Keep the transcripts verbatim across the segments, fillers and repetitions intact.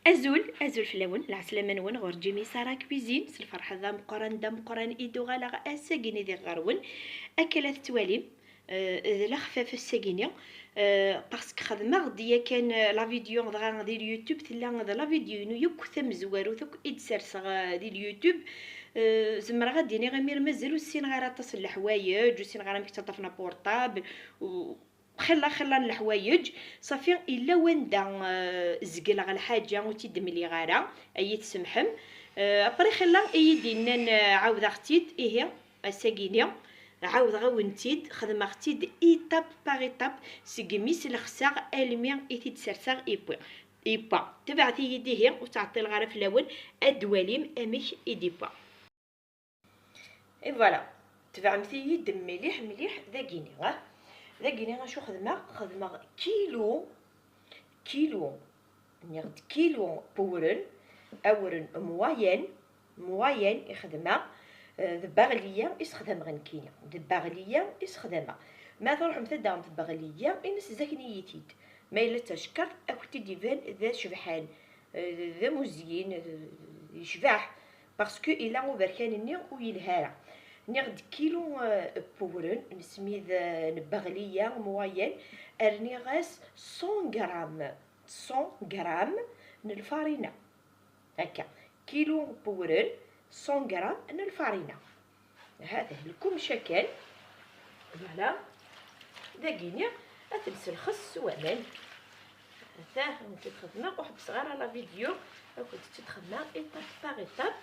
Azul, azul fell-awen, lɛeslama-nwen ɣur Jimmy Sarah Cuisine, s lferḥ d ameqqran, d ameqqran i d-uɣaleɣ ass-agi-nni diɣ ɣer-wen. Akka la tettwalim, eh, d lexfaf ass-agi-nni, eh, parce que xedmeɣ-d yakan, eh, la vidéo dɣa di YouTube, tella d la vidéo-inu yakk tamezwarut akk i d-serseɣ, eh, di YouTube. Eh, zemreɣ ad d-iniɣ imir mazal ur ssineɣ ara aṭas n leḥwayeǧ, ur ssineɣ ara amek ttaṭṭafen aportable, u-, xilla xilla n leḥwayeǧ. Safi, illa wanda, eh, zegleɣ lḥaǧa ur tt-id-mliɣ ara, ad iyi-tsemḥem. Eh, après xilla i yi-d-innan, eh, ɛawdeɣ-tt-id, ihi, ass-agi-ni, ɛawdeɣ-awen-tt-id, xedmeɣ-tt-id étape par étape, segmi s-lexseɣ almi i t-id-serseɣ i wwa. I wwa. Tebɛet-iyi-d ihi, ur ttɛeṭṭileɣ ara fell-awen, ad d-twalim amek i d-iwwa. Et voilà, tebɛemt-iyi-d mliḥ mliḥ dagini, ah. Dagini acu xedmeɣ? Xedmeɣ kilu, kilu, nniɣ-d kilu n wewren, awren moyen, moyen i xedmeɣ, eh, d baɣliya i sexdameɣ nekkini, d baɣliya i sexdameɣ. Ma truḥemt ad d-taɣemt baɣliya, ines zaken-iyi-t-id. Ma yella d tacekkart, ad kent-id-iban d acebḥan, eh, d amuzyin, eh, yecbeḥ, parce que ila uberkan-nni ur yelha ara. Nniɣ-d kilu, eh, n wewren, nesmid, eh, n baɣliya moyen, rniɣ-as cent grammes, cent grammes n lfarina. Akka, kilu n wewren, cent grammes n lfarina. Hada lkumec akan. Voilà. Dagini ad t-nselxes s waman. Ata, ad tent-id-xedmeɣ, ur ḥebbseɣ ara la vidéo, ad kent-id-xedmeɣ étape par étape,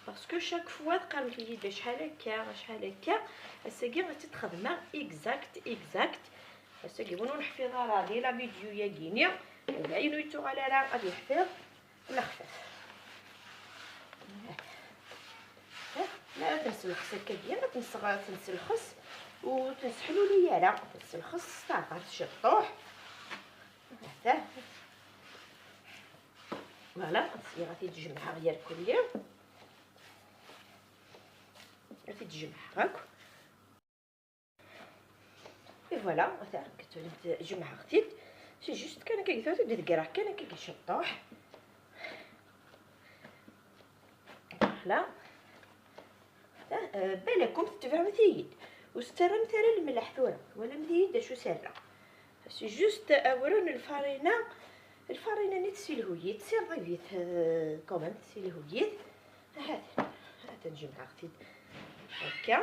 parce que chaque fois teqqaremt-iyi-d acḥal akka, acḥal akka. Ass-agi ad tt-id-xedmeɣ exact, exact. Ass-agi win ur neḥfiḍ ara di la vidéo-yagi-ni, d ayen ur yettuɣal ara ad yeḥfiḍ. Lexfaf. Mi ara tenselxes akkagi, ad tenseɣ-, tenselxes ur tenseḥluli ara, tenselxes s taɣert ciṭṭuḥ. Hata. Voilà, syiɣ ad t-id-jemɛeɣ yerkulli. Ad t-id-jemɛeɣ akk. Et voilà, ata, jemɛeɣ-t-id. C'est juste kan akka, tura ad d-greɣ kan akka ciṭṭuḥ. Voilà. Ata, euh, balakum tetebɛemt-iyi-d. Ur tettarramt ara lemleḥ tura. Twalamt-iyi-d acu serreɣ. C'est juste awren lfarina. Lfarina-nni tessilhu-yi-t, tessilhu-yi-t, euh, quand même, tessilhu-yi-t. Ahat, ahat ad jemɛeɣ-t-id. Akka.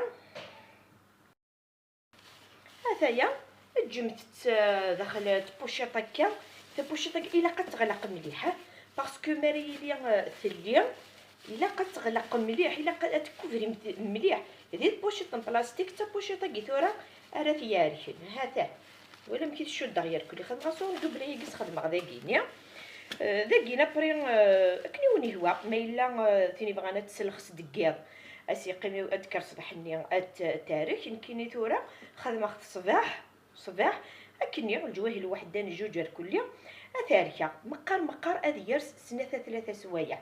Ataya, ǧǧemt-tt, eh, daxel tpuciṭ akka. Tapuciṭ akka ilaq ad teɣleq mliḥ, eh, parce que mi ara yili, eh, telli, ilaq ad teɣleq mliḥ, ilaq ad tkuvrimt mliḥ. Di tpuciṭ n plastik, d tapuciṭ-agi tura ara t-yerken. Hata, wala amek i t-cuddeɣ yerkul. Xedmeɣ-as un double-agi, xedmeɣ dagini. Eh, dagini, après, eh, akken i wen-ihwa, ma yella, eh, tin ibɣan ad tselxes deg yiḍ, ad s-yeqqim, ad d-tekker ṣṣbeḥ-nni, ad t-, ad t-terk. Nekkini tura xedmeɣ-t ṣṣbeḥ, ṣṣbeḥ, akkenni, leǧwayeh lwaḥda n jjuj ar kulli, ad t-rkeɣ. Meqqar, meqqar ad yers snat a tlata swayeɛ.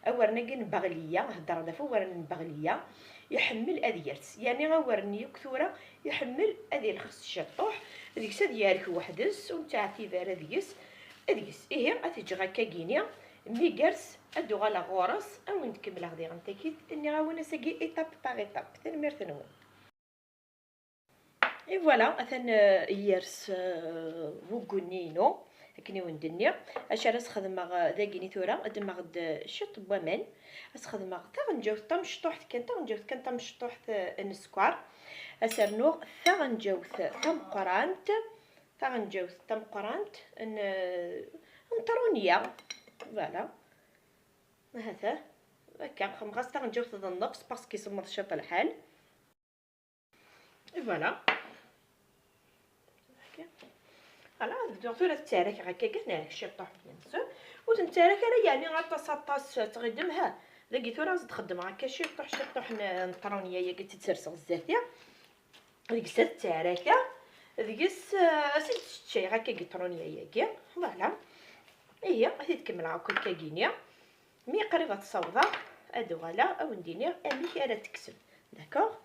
Awren-agi n Baɣliya, heddren ɣef uwren n Baɣliya, iḥemmel ad yers. Yerni awren-nni yakk tura, iḥemmel ad ilxes ciṭṭuḥ, deg-s ad yerk weḥd-s, ur nettɛettib ara deg-s, deg-s. Ihi, ad t-ǧǧeɣ akkagini, mi yers, ad d-uɣaleɣ ɣur-s, ad wen-d-kemmleɣ diɣen takit, nniɣ-awen ass-agi étape par étape. Tanemmirt-nwen. Et voilà, atan, euh, yers, euh, wuggu-nni-inu, akken i wen-d-nniɣ. Acu ara s-xedmeɣ, euh, dagini tura? Ad d-mmeɣ-d, euh, ciṭ n waman. Ad s-xedmeɣ taɣenǧawt tamecṭuḥt kan, taɣenǧawt kan tamecṭuḥt, euh, n sskeṛ. Ad s-rnuɣ taɣenǧawt tameqqrant, taɣenǧawt tameqqrant n, euh, n ṭrunya. Voilà. Hata. Akka, xedmeɣ-as taɣenǧawt d nnefṣ, parce que isemmeḍ ciṭ lḥal. Et voilà. Voilà, ad bduɣ tura ad ttarakeɣ akka, ad nerk ciṭṭuḥ, bien sûr. Ur tent-ttarak ara, yeɛni aṭas, aṭas, tɣidem, ha. Dagi tura ad xeddmeɣ akka ciṭṭuḥ, ciṭṭuḥ n, n ṭrunya-agi, ad tt-serseɣ zdat-i. Deg-s ad ttarakeɣ, deg-s, eh, ad tt-id-sseččayeɣ akka deg ṭrunya-agi. Voilà. Ihi, ad t-id-kemmleɣ akk akkagini. Mi qrib ad t-ssawḍeɣ, ad uɣaleɣ, ad wen-d-iniɣ amek ara t-tekksem. D'accord?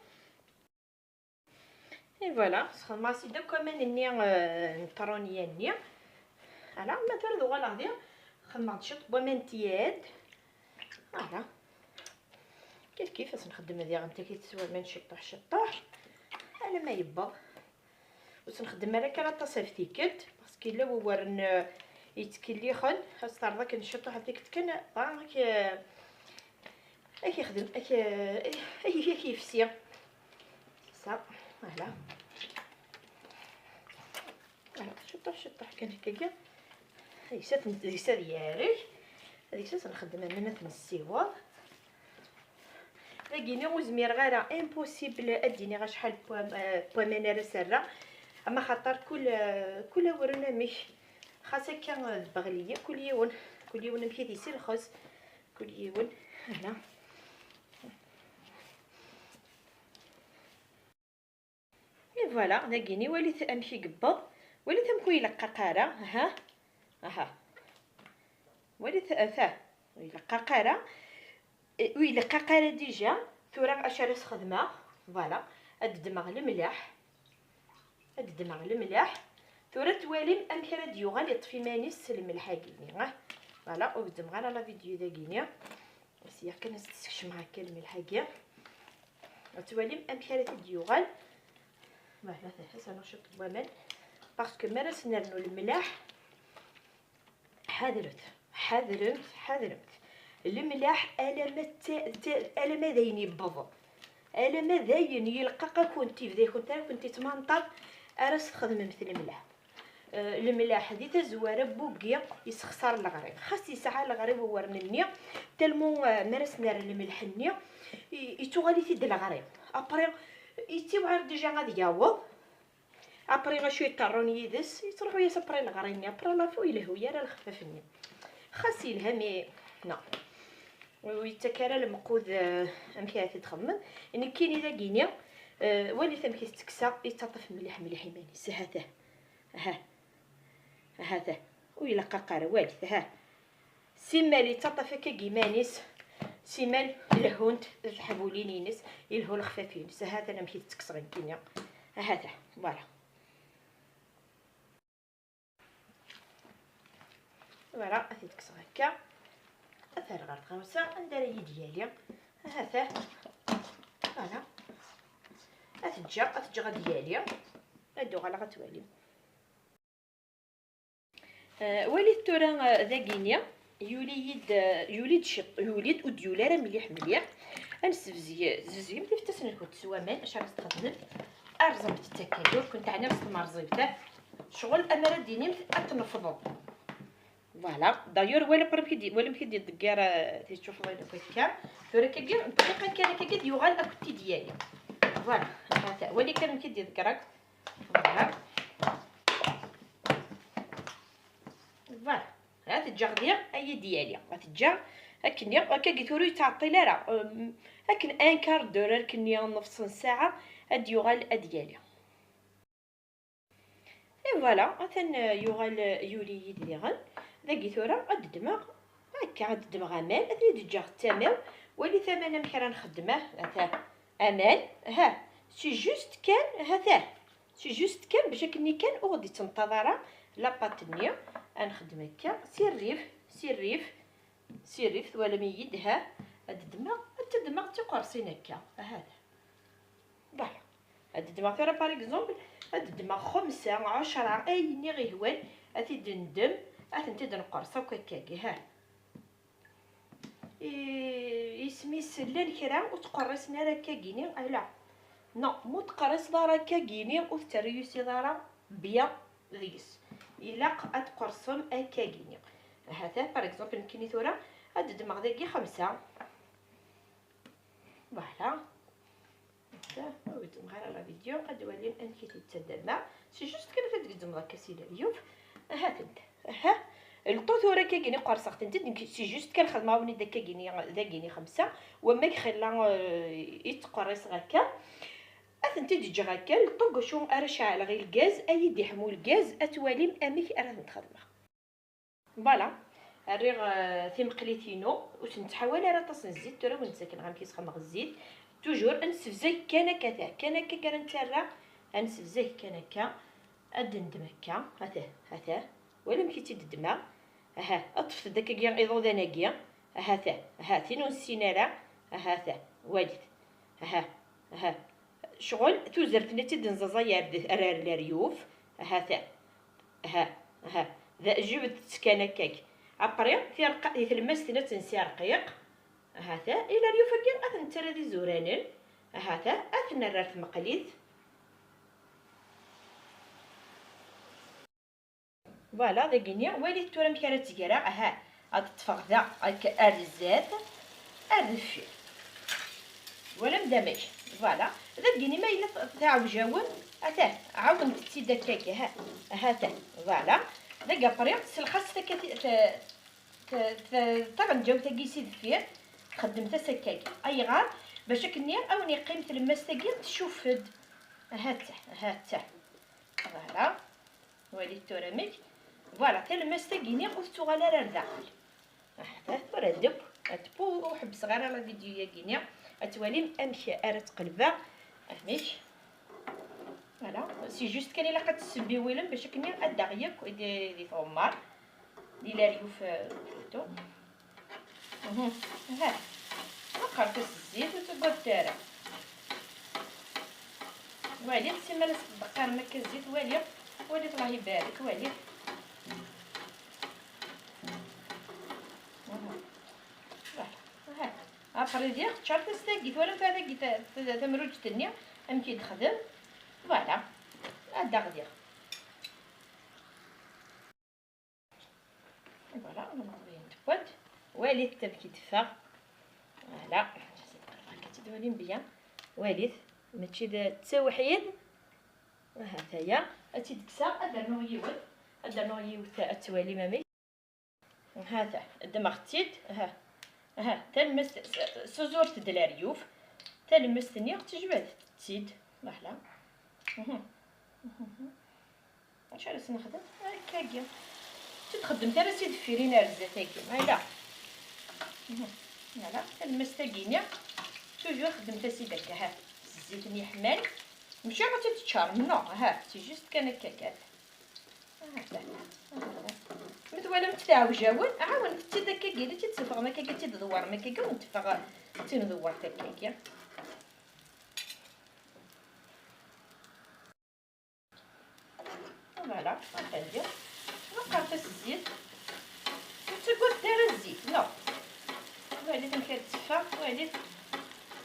Et voilà, sxedmeɣ-as-id akk aman-nni, euh, n ṭṭrunya-nni. Ala, ma tura ad uɣaleɣ di, Xedmeɣ-d ciṭ n waman n tyad. Voilà. Kif kif, as nxeddem diɣen takit s waman ciṭuḥ ciṭuḥ. Alamma yewweḍ. Ur s nxeddem ara kan aṭas ɣef tikkelt, parce que yella wawaren, euh, yettkellixen, as terḍ akken ciṭuḥ ɣef tikkelt kan, dɣa ak, euh, ak ixdem, ak, euh, ak, ak yefsi. Ça, voilà. Voilà, ciṭuḥ, ciṭuḥ kan hakkagi. Deg-s ad ten-, deg-s ad yareg. Deg-s ad nxeddem aman ad t-nessiweḍ. Dagini ur zmireɣ ara, impossible ad d-iniɣ acḥal n wam-, euh, n waman ara s-rreɣ. Ama xaṭer kul, euh, kul awren amek. Xas akka, euh, d baɣliya, kul yiwen, kul yiwen amek i t-isilxes. Kul yiwen, hna. Et voilà, dagini walit amek i yewweḍ, walit amek ur ileqqaq ara, aha, aha. Walit, ata, ur ileqqaq ara, ur ileqqaq ara déjà, tura acu ara s-xedmeɣ, voilà, ad ddmeɣ lemleḥ, ad ddmeɣ lemleḥ, tura twalim amek ara d-yuɣal iṭṭef iman-is s lemleḥ-agi-ni, ah, voilà, ur gezzmeɣ ara la vidéo dagini. Sya kan ad s-d-skecmeɣ akka lmelḥ-agi. Ad twalim amek ara t-id-yuɣal. Voilà, ad as-rnuɣ ciṭ n waman. Parce que mi ara s-nernu lemleḥ, ḥadret, ḥadremt, ḥadremt. Lemleḥ alamma d ta-, ta-, alamma d ayen yewweḍ. Alamma d ayen yelqaq ad kent-, yebda-yakent ara kent-yettmanṭaḍ ara s-txedmemt lemleḥ. Eh, lemleḥ di tazwara n wuggi yessexṣar leɣrib. Xas yesɛa leɣrib uwren-nni, tellement, eh, mi ara s-nerr lemleḥ-nni, i-, yettuɣal-it-id leɣrib. Après, yettiwɛir déjà ad yaweḍ. Après, acu yeṭṭerrun yid-s? Yettruḥu-yas après leɣrib-nni. Après, la fois, ur ilehhu ara lexfaf-nni. Xas yelha, mais non. Ur yettak ara lemqud, eh, amek ara t-id-xedmen. Nekkini dagini, eh, walit amek i t-ttekkseɣ, yettaṭṭaf mliḥ mliḥ iman-is. Hata. Aha. Hata. Ur ileqqaq ara, walit, aha. Simmal yettaṭṭaf akka deg iman-is, simmal lehhunt teḥbulin-ines, yelhu lexfaf-ines. Hata amek i t-ttekkseɣ nekkini. Hata, voilà. Voilà, ad t-id-kkseɣ akka. Ad t-rreɣ ɣer tɣawsa anda ara yi-d-yali. Hata. Voilà. Ad t-ǧǧeɣ, ad t-ǧǧeɣ ad yali. Ad d-uɣaleɣ ad twalim. Eh, walit tura, eh, dagini, yuli-yi-d, eh, yuli-d ciṭ, yuli-d, ur d-yuli ara mliḥ mliḥ. Ad nessebzeg, zebzgemt iftasen-nkent s waman, acu ara s-txedmemt? Rẓemt-tt akka, ur kent-ɛniɣ s tmerẓibt, eh. Ccɣel, amar ad d-tinimt, ad tnefḍeḍ. Voilà. D'ailleurs, wala amek i d-, wala amek i d-iḍegger, eh, teččuḥeḍ ayen akk akka. Tura akkagi, dqiqa kan akkagi, ad yuɣal ad kent-id-yali. Voilà. Hata, wali kan amek i d-iḍegger akk. Voilà. Voilà. Ad t-ǧǧeɣ diɣ, ad yi-d-yali. Ad t-ǧǧeɣ akken, akkagi tura ur yettɛeṭṭil ara. Hum, akken un quart d'heure, akken nefṣ n ssaɛa, ad d-yuɣal ad d-yali. Et voilà, atan, euh, yuɣal, euh, yuli-yi-d diɣen. Dagi tura ad ddmeɣ, akka ad ddmeɣ aman, ad ten-id-ǧǧeɣ d tama-w. Walit aman amek ara nxeddem, ah, ata aman, ha, c'est juste kan, hata, c'est juste kan, bac akken kan ur ɣ-d-ittenṭaḍ ara la pâte-nni. Ad nxeddem akka, si rrif, si rrif, si rrif, twalam-iyi-d, ha, ad ddmeɣ, ad ddmeɣ d tiqerṣin akka, ahat. Voilà. Ad ddmeɣ tura, par exemple, ad ddmeɣ xemsa, ɛecra, ayen i ɣ-ihwan, ad t-id-neddem, ad tent-id-neqqers akk akkagi, ha. I-, isem-is llan kra ur ttqerrisen ara akkagini, ala. Non, ma ur tqerriseḍ ara akkagini, ur tettreyusiḍ ara bien deg-s. Ilaq ad tqersem akkagini. Ahat, par exemple, nekkini tura ad ddmeɣ dagi xemsa. Voilà. Ur gezzmeɣ ara la vidéo, ad walim amek i t-id-ttaddameɣ. C'est juste kan ad gezzmeḍ akka si leryuf. Ahat-tent. Aha. Lṭu tura akkagini qerseɣ-tent-id, nekk c'est juste kan xedmeɣ-awen-id akkagini, dagini xemsa, wamma xilla, euh, i ttqerriseɣ akka. Ad tent-id-ǧǧeɣ akka, lṭu deg wacu ara ceɛleɣ i lgaz, ad yi-d-iḥmu lgaz, ad twalim amek ara tent-xedmeɣ. Voilà, rriɣ, euh, timeqlit-inu, ur tent-ttḥawal ara aṭas n zzit, tura ur tent-ttaken ɣer amek i sxedmeɣ zzit. Toujours, ad nessebzag kan akka, ta, kan akka ara nettarra, ad nessebzag kan akka, ad d-neddem akka, ata, ata, wala amek i tt-id-ddmeɣ, Aha, ṭṭfet-d akkagi iḍudan-agi. Aha-ta, aha, tin ur nessin ara. Aha-ta, walit. Aha, aha. Ccɣel tuzert-nni i tt-id-nẓaẓay ar d-, ar, ar leryuf. Aha-ta. Aha, aha. Da, jibdet-tt kan akkag. Après, tirqa-, di tlemmast-nni ad tt-nsi rqiq. Aha-ta. I leryuf-agi ad t-nettarra d izuranen. Aha-ta. Ad t-nerr ar tmeqlit. Voilà, dagini, walit tura amek ara tt-greɣ. Aha, ad ṭṭfeɣ da, akka, ar zdat, ar deffir. Twalam d amek? Voilà. Dagini ma yella t-, tɛewjawen, atah, ɛawnet-tt-id akkagi, ha, ha-t-an. Voilà. Dagi après, selxaset akka ti-, t-, t-, t-, taɣenǧawt-agi si deffir, txeddmet-as akkagi. Ayɣer? Bac akken-nni a wen-yeqqim tlemmast-agi tcuf-d. Ha-tt-a, ha-tt-a. Voilà. Walit tura amek. Voilà, talemmast-agi-ni ur tettuɣal ara ar daxel. Ah, tura deb, ad tpu-, ur ḥebbseɣ ara la vidéo-yagi-ni. Ad twalim amek ara tt-qelbeɣ. Amek. Voilà, c'est juste kan ilaq ad tessembiwilem bac akken ad d-taɣ yakk di, di tɣemmar. Di leryuf, euh, plutôt. Mhm. Aha. Qqret-as zzit, ur ttaggadet ara. Walit, simmal as-tdeqqarem akka zzit, walit, walit, Allah ibarek, walit. Mhm. Voilà. Aha. Après diɣ, teččar tastagit, twalam tagit, ta-, ta-, tamruǧt-nni, amek i d-texdem. Voilà. Ad d-aɣ diɣ. Voilà, lemmer d ayen tewwa-d. Walit amek i d-teffeɣ. Voilà, akka tt-id-walim bien. Walit, mačči d ttawḥid. Aha, taya. Ad tt-id-kkseɣ, ad d-rnuɣ yiwet. Ad d-rnuɣ yiwet, ad twalim amek. Aha, ta, ddmeɣ-tt-id. Aha, aha, talemmast, s-, s-, suzuret-d leryuf. Talemmast-nni, tejbed-tt-id. Voilà. Mhm. Mhm. Acu ara s-nexdem? Akkagi. Ur tt-id-xeddmet ara si deffir-in ar zdat-agi. Ayla. Mhm. Voilà. Talemmast-agi-nni, toujours xeddmet-as-id akka, ha, s zzit-nni yeḥman. Mačči ad tt-id-teččarem, non, ha, c'est juste kan akka kan. Ha, ha, ha. Ma twalamt tiɛewjawen, ɛawen-tt-id akkagi, ad tt-id-teffɣem akkagi, ad tt-id-dewwarem akkagi, ad wen-teffeɣ d timdewwert akkagi. Voilà, atan diɣ. Qqret-as zzit. Ur ttaggadet ara zzit, non. Walit amek ara teffeɣ, walit.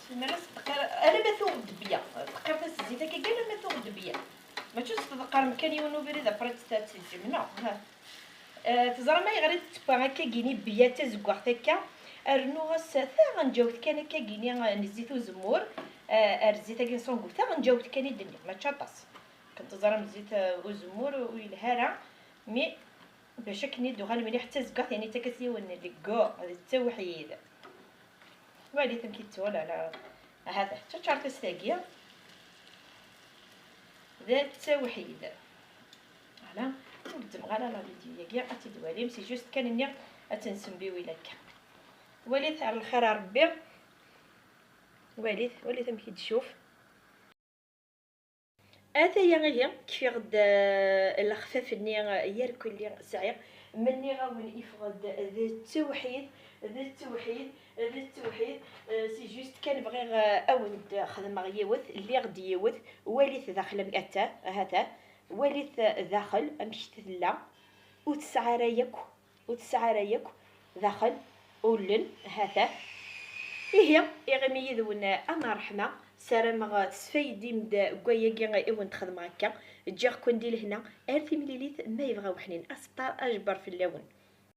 Simmal-as teqqar, alamma tuɣ ddebya. Teqqret-as zzit akka, alamma tuɣ ddebya. Mačči s tḍeqqrem kan yiwen ubrid, après ad tt-teǧǧem, non. Ha. Eh, teẓram ayɣer i tettewwa akkagini bbya d tazeggaɣt akka? Rnuɣ-as taɣenǧawt kan akkagini, eh, n zzit uzemmur, eh, ar zzit-agi n ṣungut, taɣenǧawt kan i d-nniɣ, mačči aṭas. Kan teẓram zzit, eh, uzemmur ur yelha ara, mi bac akken i d-tuɣal mliḥ d tazeggaɣt, yani yettak-as yiwen n lgu d ttawḥid. Walit amek i d-tuɣal, ala. Ahat ččačart-as tagi. D ttawḥid. Voilà. Ur ddmeɣ ara la vidéo-yagi, ad tt-id-twalim. C'est juste kan nniɣ ad tt-nessembiwil akka. Walit ar lxir a Rebbi. Walit, walit amek i d-tcuf. Ataya ihi, kfiɣ-d, eh, lexfaf-nni, eh, yerkelli sɛiɣ. Ma nniɣ-awen, yeffeɣ-d d ttewḥid, d ttewḥid, d ttewḥid. Eh, c'est juste kan bɣiɣ, eh, awen-d-xedmeɣ yiwet, lliɣ-d yiwet. Walit daxel am-, atta, ahata. Walit, eh, daxel amek tella. Ur tesɛi ara yakk ur tesɛi ara yakk daxel ullen, ha-t-a. Ihi, iɣimi yid-wen am ṛṛeḥma, ssarameɣ tesfaydim-d deg wayagi i wen-d-xedmeɣ akka. Ǧǧiɣ-ken di lehna, ar timlilit, ma yebɣa weḥnin aseṭṭar ajebber fell-awen.